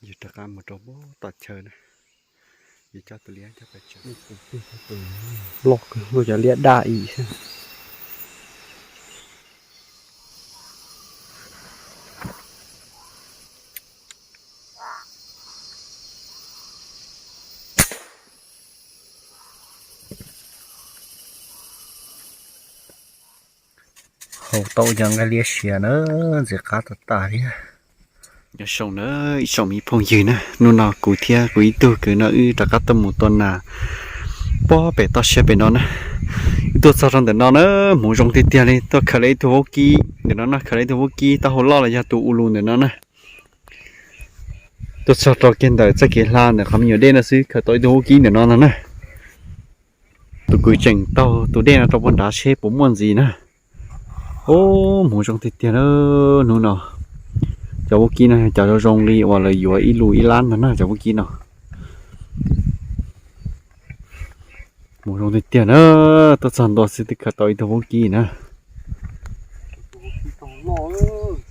Yus rov qab mus rau pem tom chaw na, yus coj tus liab coj pais tsev. Loj kawg, muaj cov liab daj ib xwb. Haus tau cov nqaij liab siav na, ntxim qab tag tag thiab. Nyob zoo na ib tsoom me phooj ywg na, hnub no kuv thiab kuv ib tug kwv no wb rov qab tuaj mus tua nas pem toj siab pem no na. Wb tuaj txog rau ntawm no na, hmoov zoo tiag tiag li, tuaj khaws lawm ib tug vaub kib ntawm no na, khaws lawm ib tug vaub kib taub hau loj los yog tus u lus ntawm no na. Tuaj txog rau kiag ntawm txoj kev hla ntawm qhov me nyuam dej no xwb, khaws tau ib tug vaub kib ntawm no no na. Tus kwv tseem taug tus dej no rau puag nrad seb puas muaj ntxiv na. Ub, hmoov zoo tiag tiag na hnub no. Cov vaub kib no yog cov zoo zoo li uas lawv yuav ib lus ib lab ntag na cov vaub kib no. Hmoov zoo tiag tiag na, tuaj txog ntua xwb twb khaws tau ib tug vaub kib na.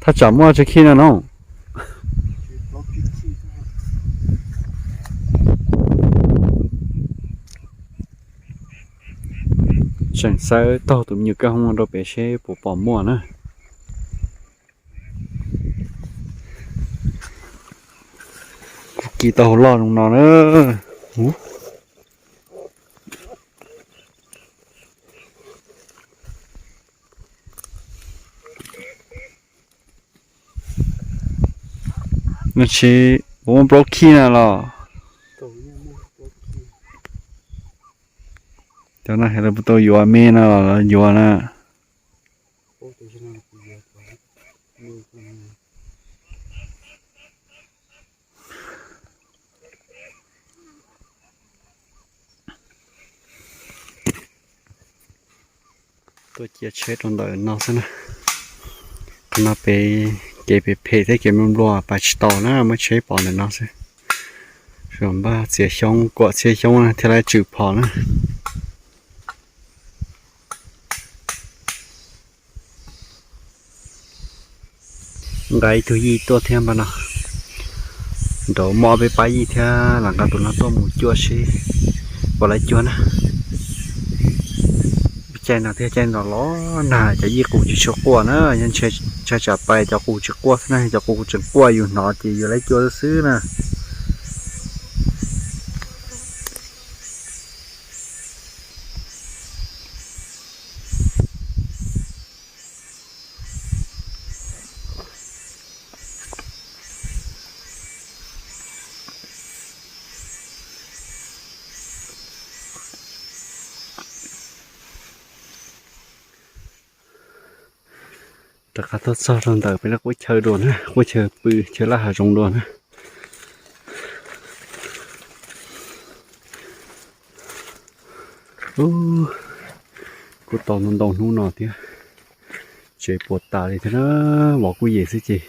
Thaj tsam muaj tsawg khij no no. Tseem xawb taug tus me nyuam kab hoob rau pem seb puas pom muaj na. Kuv kis tau hauv loj zoo no na. Nws tsis, kuv muaj plaub khij na los. Cov no lawv puas tau yuav me no los lawv yuav na. Tuaj cia tsheb rau ntawm no xwb na. Qhov no pem kev phem phem thiab kev nplua nplua pais tsis tau na, muab tsheb pov ntawm no xwb. Zaum npaj txiav xyoob kuam txhiab xyoob thiaj li tswm phom na. Nqa ib tug yij tuaj thiab npaj no. Nraud muaj ob peb pab yij thiab, lam nqa tus no tuaj mus cuaj seb puas laib cuag na. Caij no thiab caij no los nag cov yij qus tsis tshua quaj na, yog ntshai tsam pais cov qus tsis quaj xwb na, cov qus tseem quaj yus hnov ces yus laib cuag xwb na. Rov qab tuaj txog rau ntawm peb lub qub chaw dua na, qub chaw pw chaw laj hav zoov dua na. Kuj tau ntau ntau hnub no thiab, tsev puas tas li thiab na, vov kuj yem xwb ces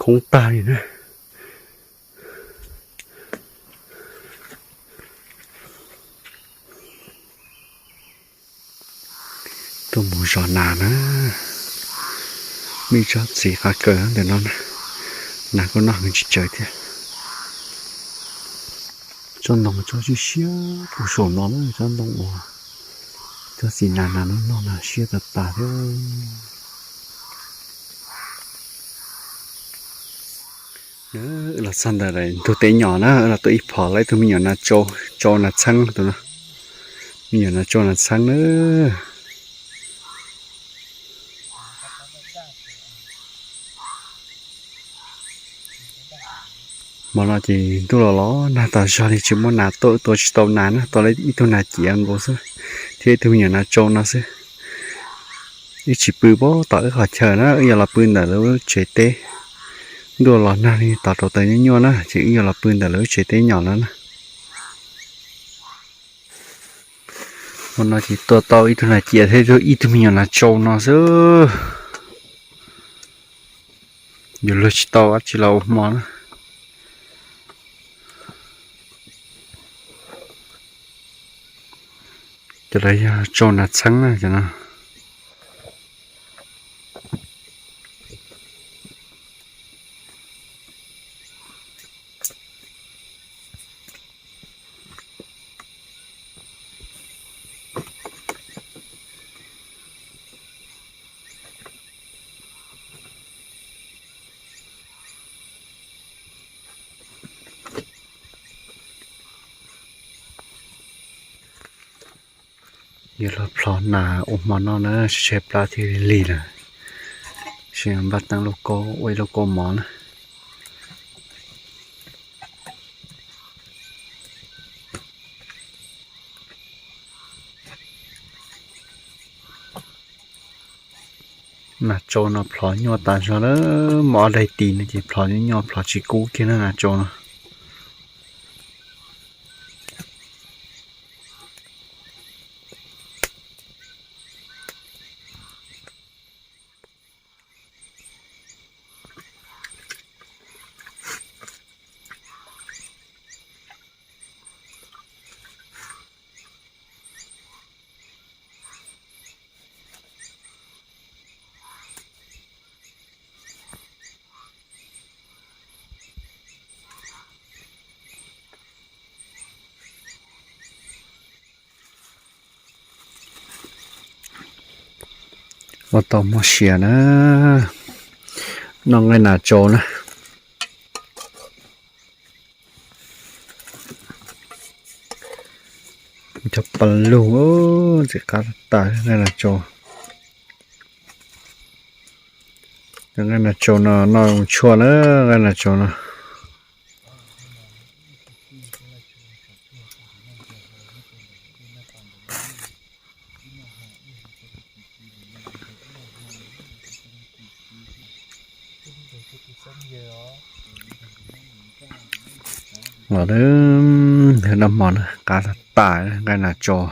khoob tag li na. Tuaj mus zov nas na, muaj ib tsob txiv qav kaws ntawm no na, nas kuj noj heev tsis tsawg thiab. Tsob ntoo tsob siab siab puag saum no na, tsob ntoo uas tsob txiv nas nas noj noj na siab tas tas thiab. Wb los txog ntawm ntug teb nyom na, wb los tuaj ib phom lawm ib tug me nyuam nas tsau, tsau nas txheeb tus no, me nyuam nas tsau nas txheeb na. Hmo no ces ntuj los los nag tas zog li tsis muaj nas tuaj, tua tsis tau nas na, tua lawm ib tug nas ciav nkaus xwb, thiab ib tug me nyuam nas tsau no xwb. Wb tsis pw pem tom wb qhov chaw na, wb yuav los pw ntawm lawv tsev teb. Ntuj los nag li tov rau taws nyuaj nyuaj na, ces wb yuav los pw ntawm lawv tsev teb nyom lawm na. Hmo no ces tua tau ib tug nas ciav thiab ib tug me nyuam nas tsau no xwb. Yuav luag tsis tau dab tsi los ua hmo na. Cov no yog tsau nas txheeb na cov no. Yog los plhov nas ua hmo noj na, tshaib plab thiaj li lig lawm. Sim npaj teeb lauj kaub ua ib lauj kaub mov na. Nas tsaus no plhov nyuaj tas zog lawm, muaj ob daim tis no ces plhov nyuaj nyuaj, plhov tsis kub kiag na nas tsaus no. Ua tau mob siav na, noj nqaij nas tsaus na. Cov pas lug, ntxim qab tas nqaij nas tsaus. Cov nqaij nas tsaus no noj tshuaj na, nqaij nas tsaus no. Los, noj hmo na, qab tas nqaij nas tsaus.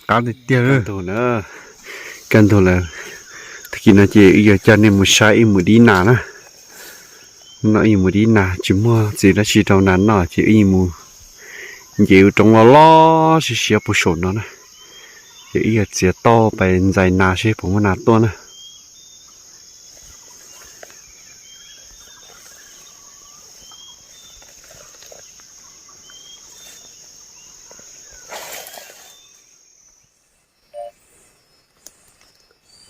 Qab tiag tiag. Kaj ntug lawm, tag kis no ces wb yuav coj nej mus saib wb mus dib nas na. No wb mus dib nas, tsis muaj txiv dab tsi rau nas noj ces wb mus nce ua roob loj loj siab siab puag saum no na. Ces wb yuav txiav tauj pais ntxais nas seb puas muaj nas tuaj na.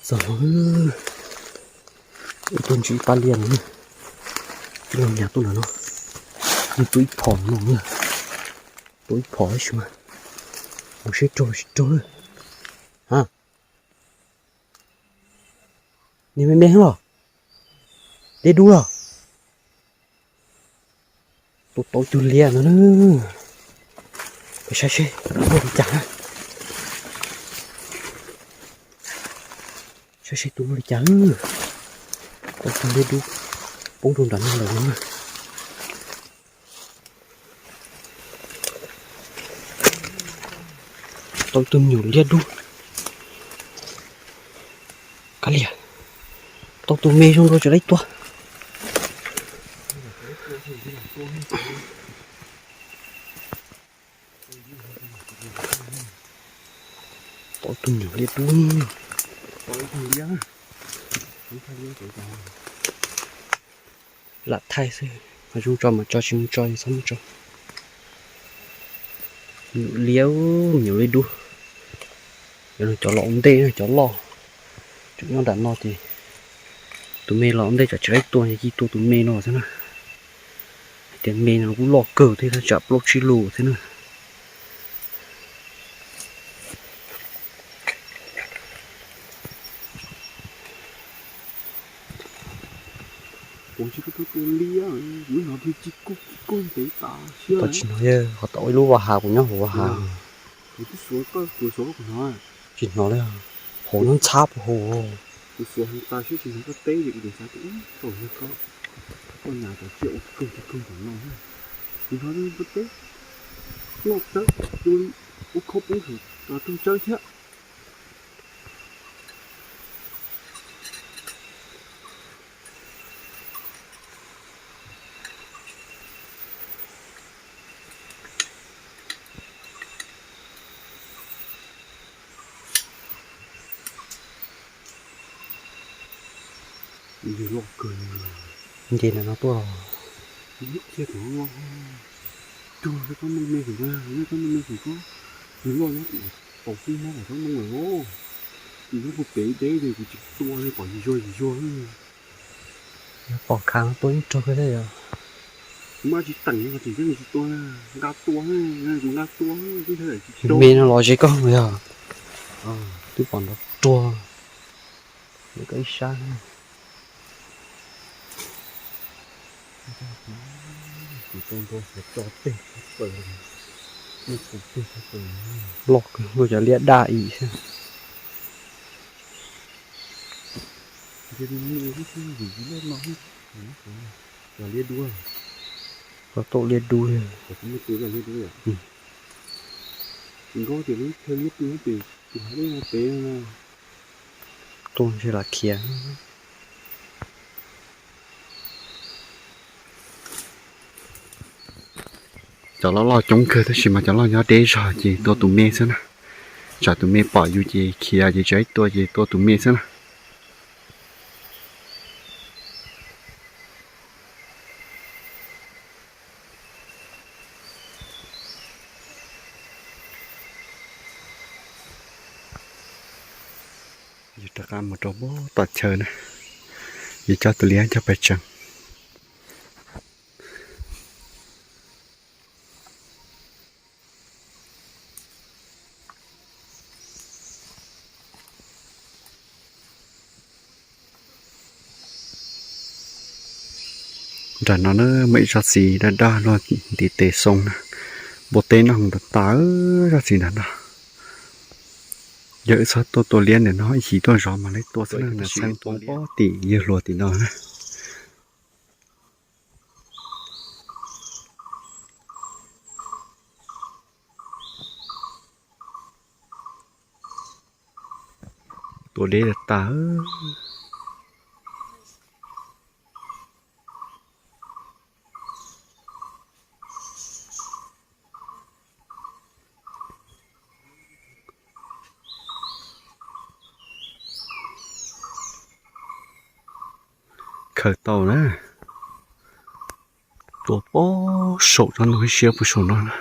Txog, ib tug ntsis paj liaj no, ib lub nyag tuaj ntawm no, nws tuaj ib phom no, tuaj ib phom tab sis mas mus seb raug tsis raug na. Ha, niag me me los, deb dub los. Tua tau ib tug liab no na. Saib seb tua li cas na. Saib seb tua li cas. Tau ib tug liab dub poob rau nram no lawm no na. Tau ib tug me nyuam liab dub. Kav liam, tau tus me zoo nkaus tsis laib tua. Tau tus nyuam liab dub. Lam thaij xwb, zoo tso mas tso, tsis zoo tso txhob muab tso. Nyuam liab, nyuam liab dub. Cov no cov los ua ntej, cov loj tseem nyob nram no ces tus me los ua ntej tsam tsis laib tua ces cia tua tus me no xwb na. Hais tias me no kuj loj kawg thiab, tsam plaub tsib lus thiab na. Ua tsis koj tua liab, lub no twb ci kug ci kug ntev tas siab. Tsis hnov, qhov tau ib lub vaj hav, kuv nyob hauv vaj hav. Kuv twb suav koj, kuv suav koj kuv hnov. Tsis hnov li, hauv no ntxhab puag hauv. Kuv suav heev tas siab tsis hnov koj teb li, kuv xav tias ub, thaum yog koj, koj nyas cov tsiaj ua kawg ci kawg tom no, kuv hnov koj teb noj tsawb ua li ua khau poob saum rooj tsawb thiab. Nce ntawm no tuaj. Thiab thaum no, tsuag tsob moo me thaum ko, tsob moo me thaum ko, nws loj nyob tim tau xib nab tsob moo lawm os. Tim nyob puag pem deb ces kuv tsis tua li, pom yig zuag yig zuag. Pom khav tua ib rog thiab yog. Kuv muab tsis teem no tsis tsis tua, nqa tua, kuv nqa tua, me no los ze koj yog. Twb pom nrov ruag, koj ib sab. Loj kawg, cov liab daj ib xwb. Cov liab dub, cov tauj liab dub. Tuaj ntshe lam khiav. Cov loj loj coob kawg tab sis mas cov loj nyob deb zog ces tua tus me xwb na. Tsam tus me pom yus ces khiav ces tsis tua ces tua tus me xwb na. Yus rov qab mus rau pem tom chaw na, yus coj tus liab coj pais tsev. Nram no na muaj ib tsob txiv daj daj luaj ntiv tes xoo na, npua teb noj tas tas tsob txiv nram no. Yog wb txhob tuaj tua liab ntawm no, ib chim tuaj zov mas lawv tua xwb na, txheeb poob pob tim yawg hluas tim no na. Tua deb tas tas. Khaws tau na. Tua pob saum tsob ntoo siab puag saum no na.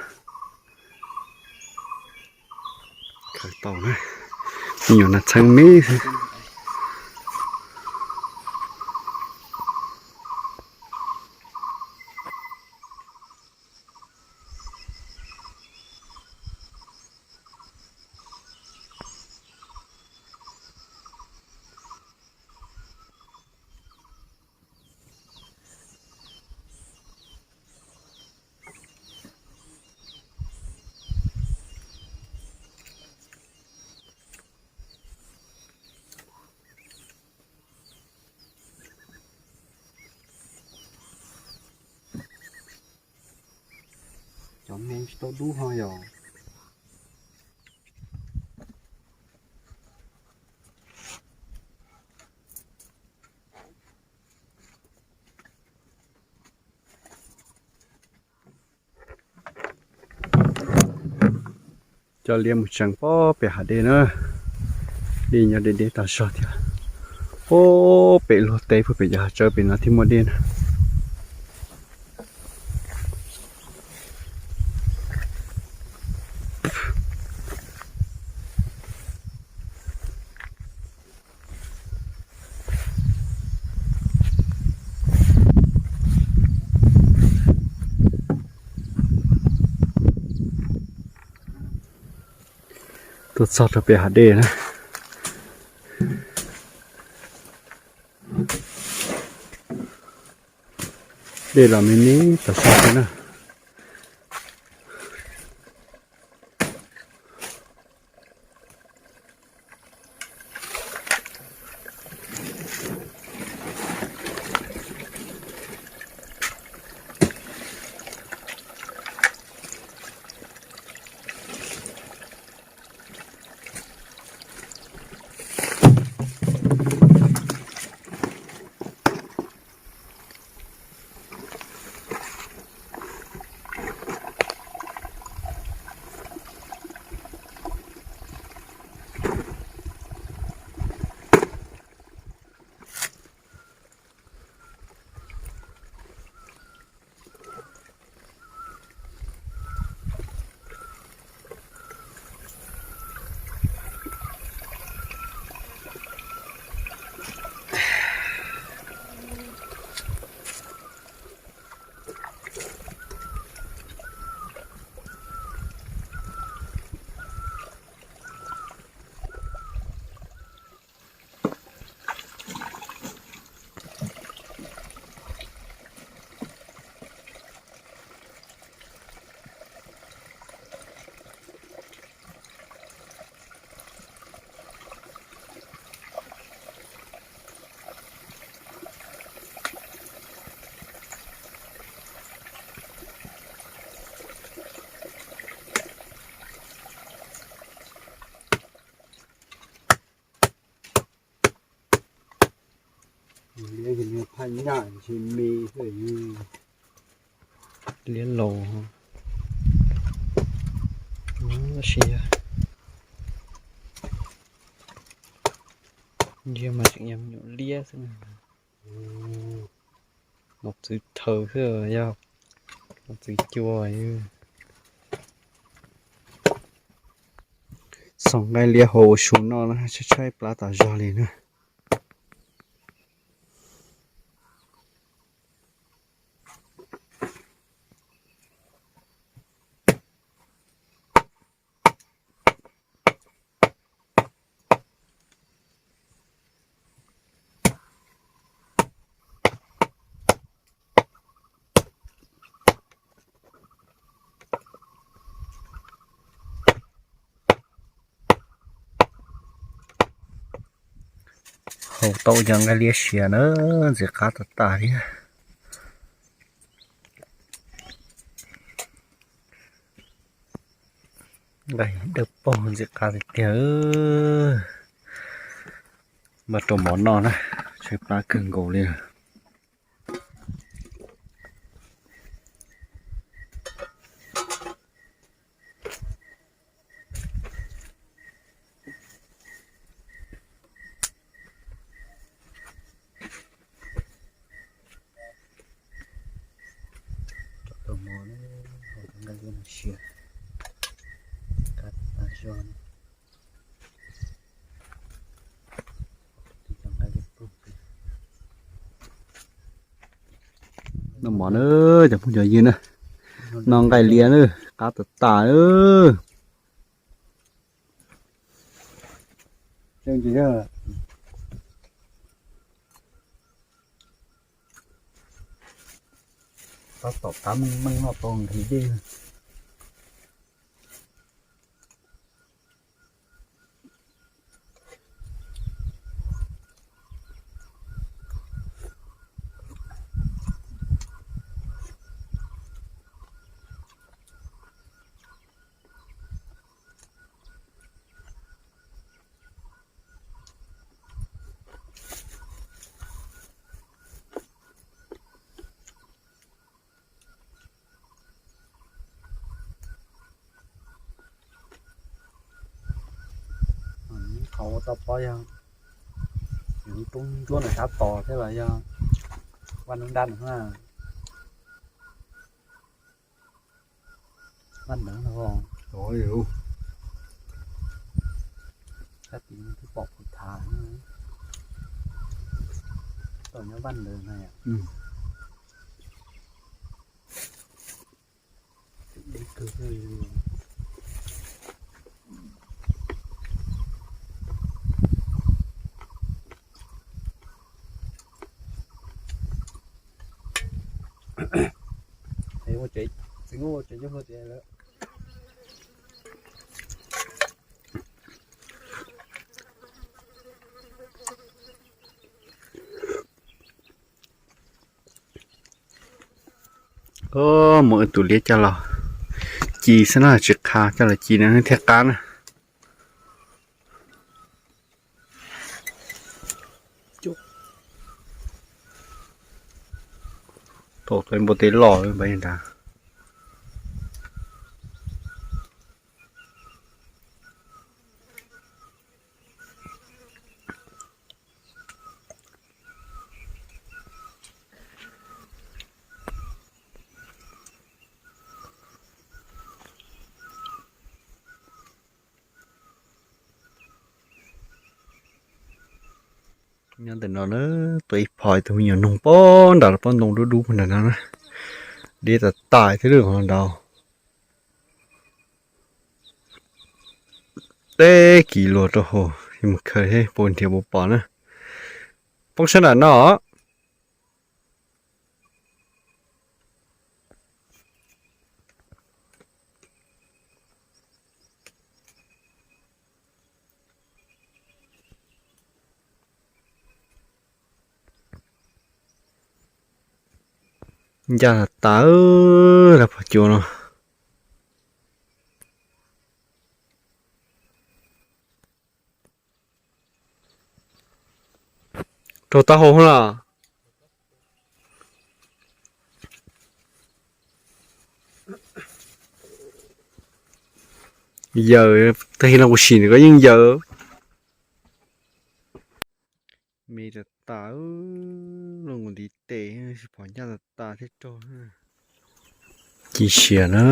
Khaws tau na. Me nyuam nas txheeb me xwb. Cov me tsis tau dub ho yog. Coj liab mus tsees pob pem hav dej na. Dej nyob deb deb tas zog thiab. Pob pem luag teb puag pem cov hav tsawb pem no thiaj muaj dej na. Tuaj txog rau pem hav dej na. Dej los me me tas zog thiab na. Liab phaj nyaj ntshe me xwb. Liab laus, tab sis ntsia mas tseem yog me nyuam liab xwb. Mos txwv thaws xwb, yog mos txwv cua. Xaus nqaij liab hauv ua su noj na, tshaib tshaib plab tas zog li na. Hau tau cov nqaij liab siav na, ntxim qab tas tas thiab. Nqaij dawb paug ntxim qab tiag tiag. Npaj rau mov noj na, tshaib plab kawg nkaus li. Noj mov na, cov phooj cov ywg na, noj nqaij liab na, qab tas tas. Tab tom qab meej meej noj tau nqhis dej. Qhov ua tau pob yog yus lub roob ntsuab ntawm sab tod thiab los yog vaj nub nrab no na. Vaj ntawd no, sab tid twb pom kuv tham, tau nyob vaj ntawd na. Txiv ua tsev coj hlua tias lawm. Muab tus liab coj los ci xwb na, tsis qha, coj los ci no thiaj qab na. Thaum npua teb loj npab nrad. Nyob ntawm no na, tuaj ib phom tus me nyuam noog poob nram lub pob ntoo dub dub nram no na. Deb tas tas thiab lub qhov nraud. Teb kis luag rau hauv, mus khaws seb puas nrhiav puas pom na. Poob sab nram no. Ncaj tas tas, lawv phom cua no. Raug taub hau na. Yawm tag kis no kuv sim nws koj yeej yawm. Me tas tas, los nkaus ntiv tes, tsis pom ncaj tas tas thiab raug. Ci siav na,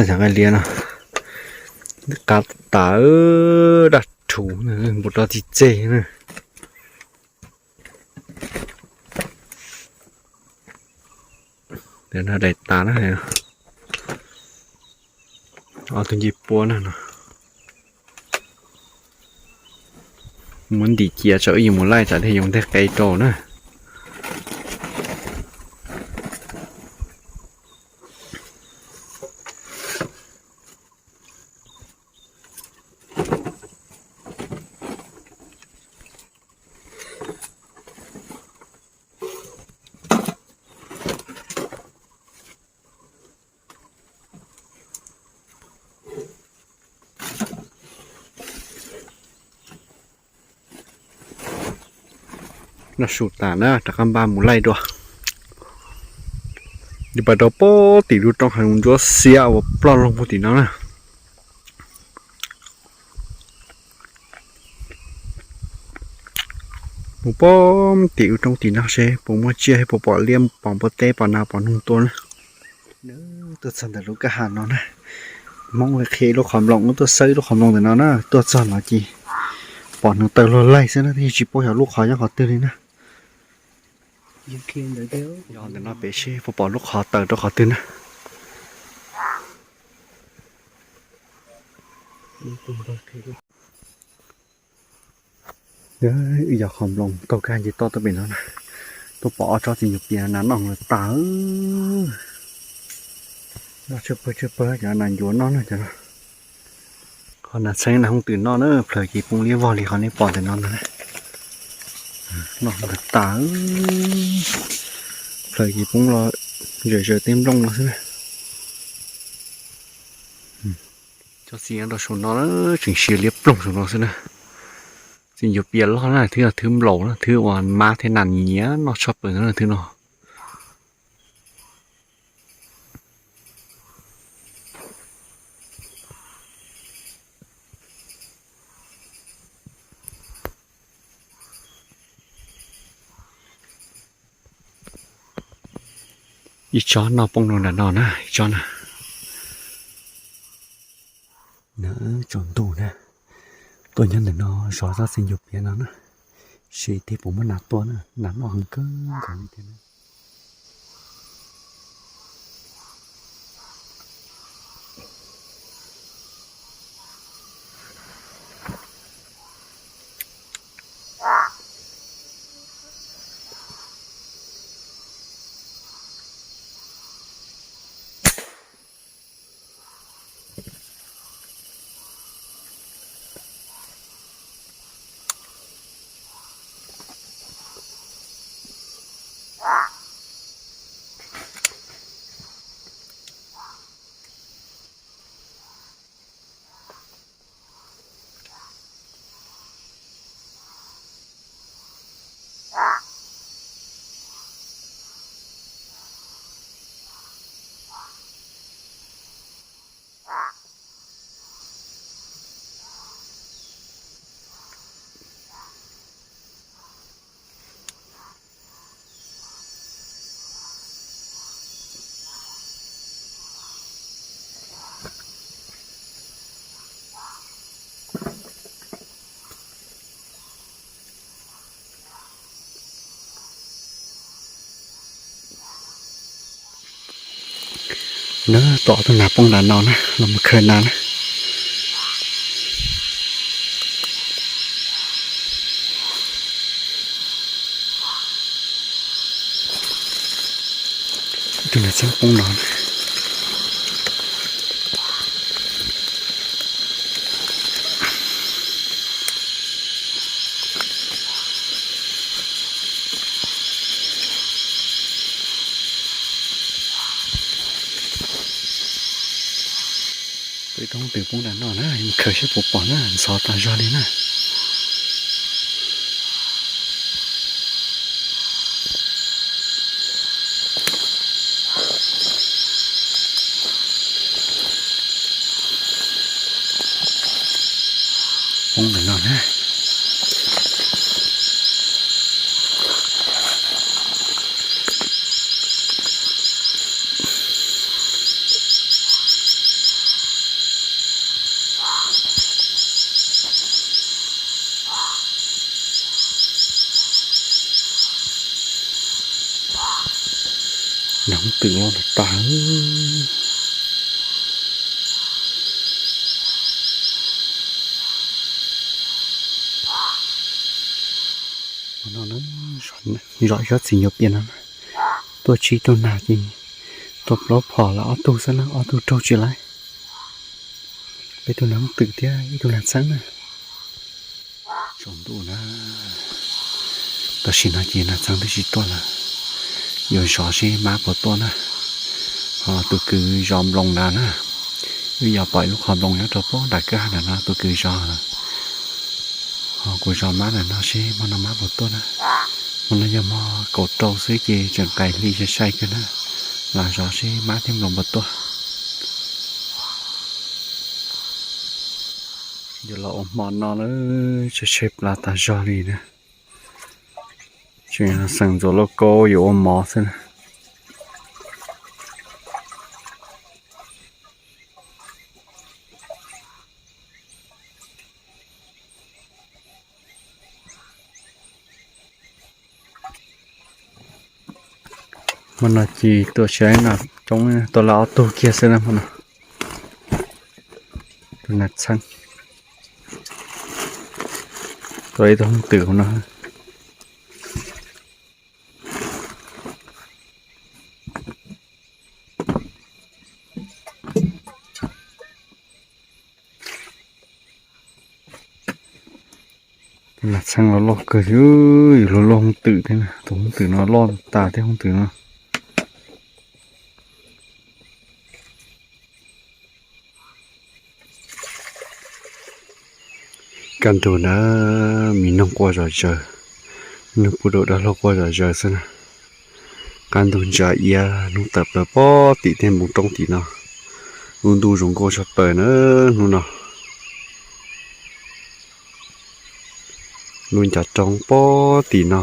xyov nqaij liab no. Qab tas, daj rhuv, npus rau txi txeg na. Daim tas na, ob tug ncej puab na no. Muab ntim cia tso wb yuav mus laij tsam thiaj yuav nteg qe rau na. Noj su tas na, rov qab npaj mus laij dua. Yus pas rau pem tim lub roob hav zoov ntsuab xiab uas ploj loo puag tim no na. Mus pem tim lub roob tim no seb puas muaj tsiaj thiab puas pom liab pom npua teb pom nas pom noog tuaj na. Tuaj txog ntawm lub kwj ha no na, Hmoob qhia lub qhov nploos, wb tuaj xawb lub qhov nploos ntawm no na, tuaj txog no ces pom hneev taw luag laig xwb na, yeej tsis paub xyov lub qhov nyob qhov twg li na. Yog ntawm no pem seb puas pom lub qhov taws rau qhov twg na. Wb yog qhov nploos taug kag nce toj tuaj pem no na, tuaj pom ob tsob txiv ncuav pias nas noj tas. Noj tsawg pawg tsawg pawg, cov nas ncuav noj na cov no. Qhov nas txheeb nas hooj twm noj na, plhawv ces poob liab vog li qhov nej pom ntawm no ntag. Noj tas, plhawv ces poob los zawm zawm tej nplooj no xwb na. Cov txiv nyob rau saum no tseem siav liab ploog saum no xwb na. Txiv ncuav pias loj na, thwb yog thwb nplaum na, thwb uas mab thiab nas nyiam noj tshaj plaws na thwb no. Ib tsob noj poob rau nram no na, ib tsob na. Na, tsaus ntuj na, tuaj nyob ntawm no zov tsob txiv ncuav pias no na, seb thiaj puas muaj nas tuaj na, nas noj heev kawg nkaus li thiab na. Na, tom tus nas poob nram no na, los mus khaws nas na. Tus nas txheeb poob no na. Peb toob twm poob nram no na, mus khaws seb puas pom na, ntxhov tas zog li na. Nag hoob twm loj tas tas. Zov ib txhij nyuag pias no, tuaj tsib tug nag ces tuaj plaub phom lawm ob tug xwb na, ob tug raug tsis laiv. Peb tug nag hoob twm thiab ib tug nag txheeb na. Tsaus ntuj na, tam sim no ces nag txheeb twb tsis tuaj lawm. Yuav zov seb mab puas tuaj na. Ho tus kwv zov nploos nrad na, wb yog pom ib lub qhov nploos nyob rau pem nram kwj ha nram no tus kwv zov. Ho kuv zov mab ntawm no seb hmo no mab puas tuaj na. Hmo no yog hmo kaum rau xwb ces tseem qais hli sai sai kawg na. Lam zov seb mab thiab nploos puas tuaj. Yuav los ua hmo no lawm, tshaib tshaib plab tas zog li na. Tseem xeem ntxuav lauj kaub yuav ua mov xwb na. Hmo no ces tuaj tsis tau nag coob, tuaj lawm ob tug kiag xwb na hmo no. Tus nag txheeb, tuaj ib tug hoob twm hauv no. Tus nag txheeb los loj kawg li, yus luag luag hoob twm thiab na, tus hoob twm no loj tas thiab hoob twm no. Kaj ntug na, mi noog quaj zom zaws, noog puv daum dab laug quaj zom zaws xwb na. Kaj ntug ntsa iab, hnub tawm plaws pob tim tej npoo roob tim no. Lub ntuj zoo nkauj tshaj plaws na hnub no. Lub ncov roob pob tim no,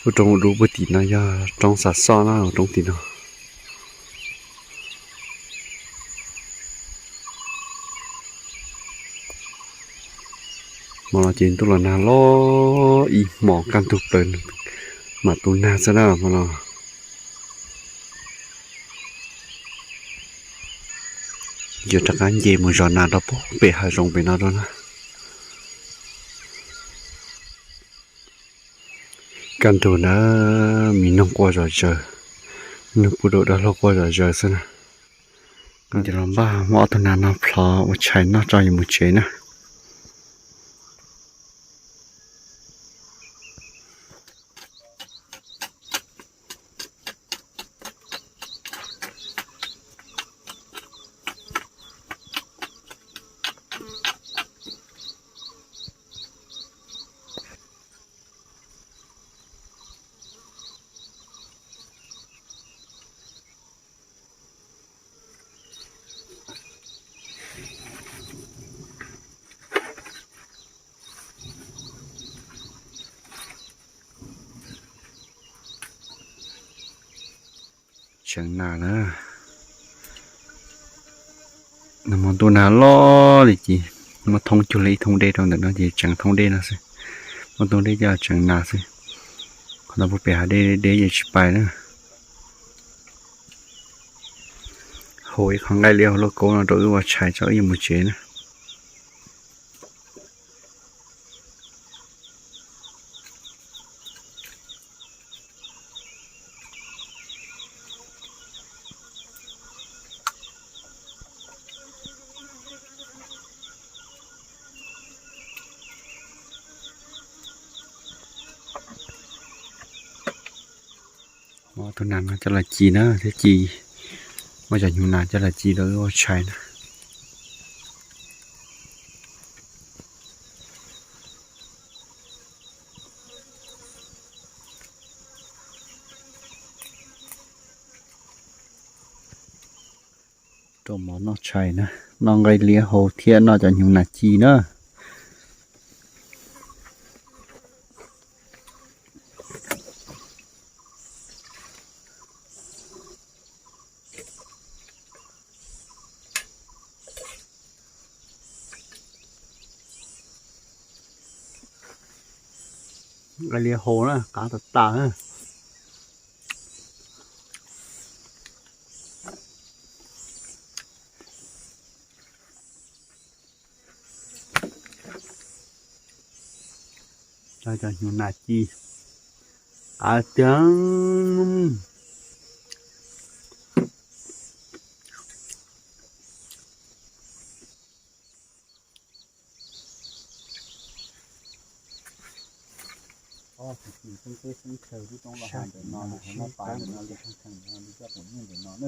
lub roob dub puag tim no yog roob xa xoj na, roob tim no. Hmo no ces ntuj los nag los ib hmos kaj ntug plaws mam tu nag xwb na hmo no. Yuav rov qab nce mus zov nas rau pem hav zoov pem no rau na. Kaj ntug na, mi noog quaj zom zaws, noog puv daum dab laug quaj zom zaws xwb na. Ces los npaj muab ob tug nas no plhov ua tshais noj tso yuav mus tsev na. Tseev nas na, nag hmo ntuj nag loj li ces muab thoob cuag li ib thoob dej rau ntawm no ces tseev thoob dej no xwb. Muab thoob dej coj tseev nas xwb. Qhov no puag pem hav deb deb ces tsis pais na. Hu ib qho nqaij liab hauv lauj kaub no rau wb ua tshais tso wb yuav mus tsev na. Muab tus nas no coj los ci na thiab ci, muab cov hnyuv nas coj los ci rau wb ua tshais na. Rau mov noj tshais na, noj nqaij liab hau thiab noj cov hnyuv nas ci na. Nqaij liab hau na, qab tas tas na. Tso cov hnyuv nas ci qav tiag. Xeeb teb xeeb chaw lub roob los hav ntawm no, lub hauv noj pas ntawm no, lub thoob theem ntawm no, lub caj quav nyiaj ntawm no na.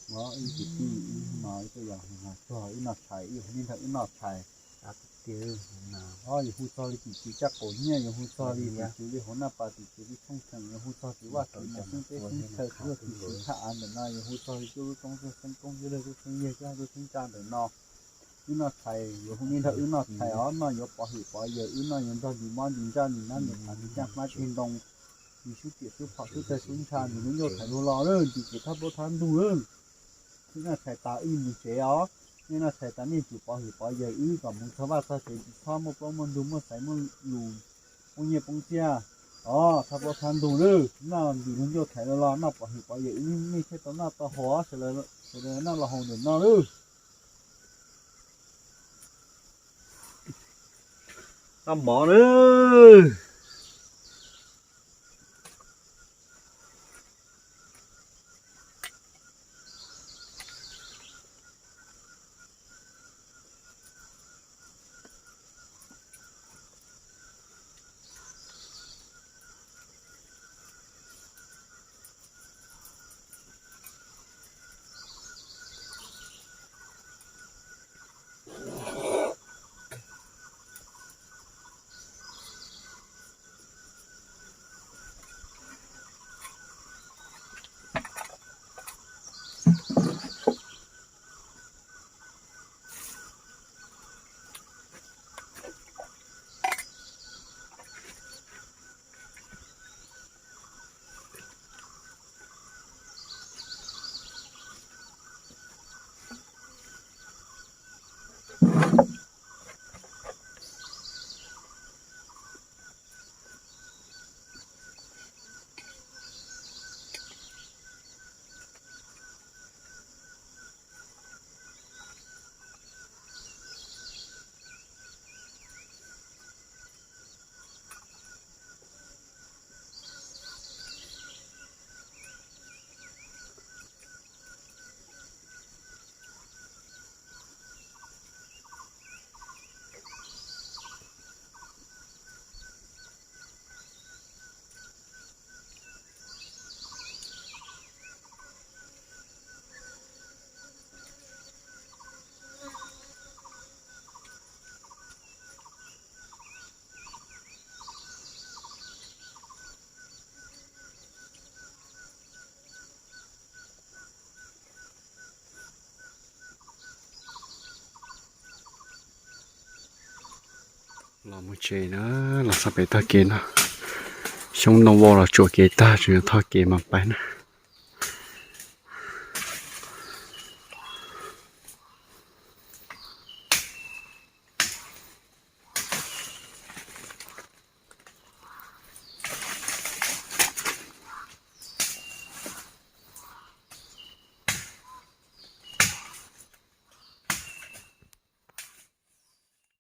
Ib kwv tij, ib no ib tuaj yos hais txog wb noj tshais, ib yog nej nrog wb noj tshais. Ob, yus hu txog li tim txiv caj quav nyiaj, yus hu txog li tim txiv li hauv noj pas, tim txiv li thoob theem, yus hu txog tim vaj tim no, xeeb teb xeeb chaw, txiv hu txiv thaj av ntawm no, yus hu txog li cuaj lub roob, cuaj xeeb koob, cuaj lub cuaj xeeb yawg, cuaj lub cuaj xeeb tsa ntawm no. Wb noj tshais, yuav hu nej nrog wb noj tshais os, noj yuav pov hwm pov yawm, wb noj yuav nrog ntim mob ntim ntsaj ntim nab ntim qhav ntim caj hmab ceg ntoo, ntim xub tiam xub phom xub tawg xub ntsha ntim lub ncauj thaiv lug los lawm, ntim kev thab plaub thab ntug lawm. Wb noj tshais tas wb mus tsev os, nej noj tshais tas nej tsum pov hwm pov yawm wb kom mus txog vaj txog tsev, tsis txhob muaj plaub muaj ntug muaj xaiv muaj lus poob nyiaj poob txiaj os, thab plaub thab ntug lawm, noj ntim lub ncauj thaiv lug los noj pov hwm pov yawm wb, nej thiaj tau noj tau haus, sawv daws noj los haus ntawm no lawm. Noj mov lawm. Los mus tsev na, los txog pem tog kev no, xyoob ntoo vau los tsuam kev tag, tseem yuav thoj kev mas pais na.